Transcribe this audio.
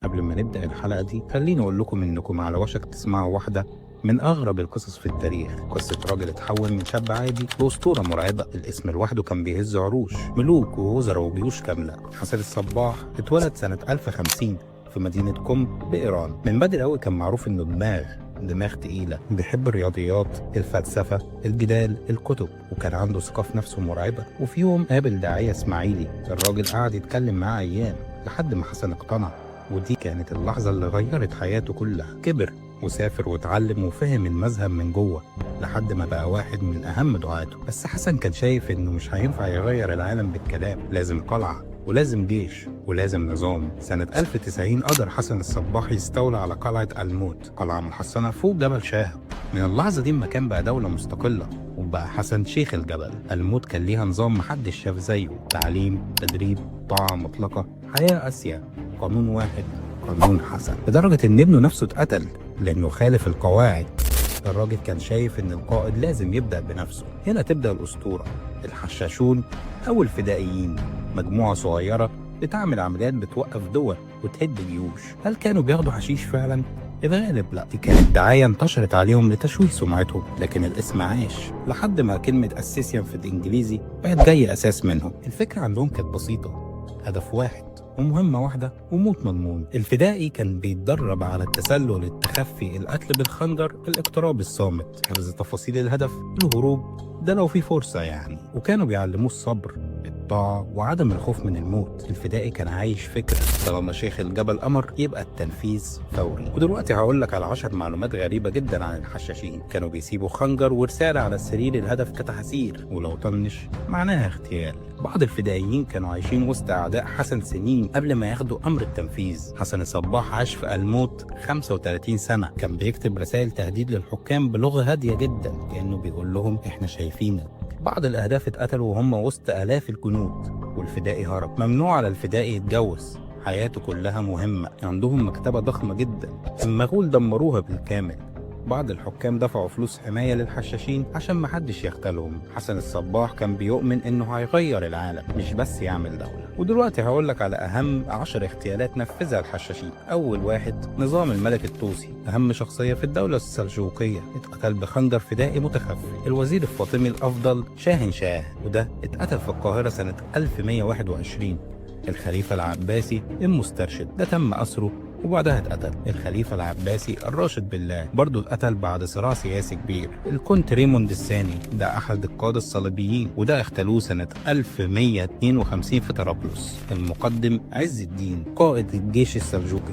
قبل ما نبدأ الحلقة دي خليني أقول لكم إنكم على وشك تسمعوا واحدة من أغرب القصص في التاريخ. قصة راجل اتحول من شاب عادي لأسطورة مرعبة. الاسم لوحده كان بيهز عروش، ملوك ووزراء وجيوش كاملة. حسن الصباح اتولد سنة 1050 في مدينة قم بإيران. من بدري قوي كان معروف إنه دماغ تقيلة، بيحب الرياضيات، الفلسفة، الجدال، الكتب، وكان عنده ثقة في نفسه مرعبة. وفي يوم قابل داعية إسماعيلي، الراجل قعد يتكلم معاه أيام لحد ما حسن اقتنع، ودي كانت اللحظة اللي غيرت حياته كلها. كبر وسافر واتعلم وفهم المذهب من جوه لحد ما بقى واحد من أهم دعاته. بس حسن كان شايف إنه مش هينفع يغير العالم بالكلام، لازم قلعة ولازم جيش ولازم نظام. سنة 1090 قدر حسن الصباح يستولى على قلعة الموت، قلعة محصنة فوق جبل شاهق. من اللحظة دي المكان بقى دولة مستقلة، وبقى حسن شيخ الجبل. الموت كان ليها نظام محدش شاف زيه: تعليم، تدريب، طاعة مطلقة، حياة قاسية، قانون واحد، قانون حسن. لدرجة إن ابنه نفسه اتقتل لأنه خالف القواعد. الراجل كان شايف إن القائد لازم يبدأ بنفسه. هنا تبدأ الأسطورة، الحشاشون أو الفدائيين، مجموعة صغيرة بتعمل عمليات بتوقف دول وتهد جيوش. هل كانوا بياخدوا حشيش فعلا؟ الغالب لا، دي كانت دعاية انتشرت عليهم لتشويه سمعتهم، لكن الاسم عاش لحد ما كلمة أسيسيان في الإنجليزي بقت جاية أساس منهم. الفكرة عندهم كانت بسيطة، هدف واحد ومهمة واحدة وموت مضمون. الفدائي كان بيتدرب على التسلل، التخفي، القتل بالخنجر، الاقتراب الصامت، حفظ تفاصيل الهدف، الهروب ده لو في فرصة يعني. وكانوا بيعلموه الصبر، الطاعة، وعدم الخوف من الموت. الفدائي كان عايش فكرة طالما شيخ الجبل أمر يبقى التنفيذ فوري. ودلوقتي هقول لك على 10 معلومات غريبة جدا عن الحشاشين. كانوا بيسيبوا خنجر ورسالة على السرير الهدف كتحذير، ولو طنش معناها اغتيال. بعض الفدائيين كانوا عايشين وسط أعداء حسن سنين قبل ما ياخدوا أمر التنفيذ. حسن الصباح عاش في الموت 35 سنة، كان بيكتب رسائل تهديد للحكام بلغة هادية جدا، كأنه بيقول لهم إحنا شايفينك. بعض الأهداف اتقتلوا وهم وسط آلاف الجنود، والفدائي هرب. ممنوع على الفدائي يتجوز، حياته كلها مهمة. عندهم مكتبة ضخمة جدا، المغول دمروها بالكامل. بعض الحكام دفعوا فلوس حماية للحشاشين عشان محدش يغتالهم. حسن الصباح كان بيؤمن انه هيغير العالم، مش بس يعمل دولة. ودلوقتي هقولك على اهم 10 اغتيالات نفذها الحشاشين. اول واحد، نظام الملك الطوسي، اهم شخصية في الدولة السلجوقية، اتقتل بخنجر فدائي متخفي. الوزير الفاطمي الافضل شاهنشاه، وده اتقتل في القاهرة سنة 1121. الخليفة العباسي المسترشد، ده تم أسره وبعدها اتقتل. الخليفة العباسي الراشد بالله برضه اتقتل بعد صراع سياسي كبير. الكونت ريموند الثاني، ده أحد القادة الصليبيين، وده اغتالوه سنة 1152 في طرابلس. المقدم عز الدين قائد الجيش السلجوقي،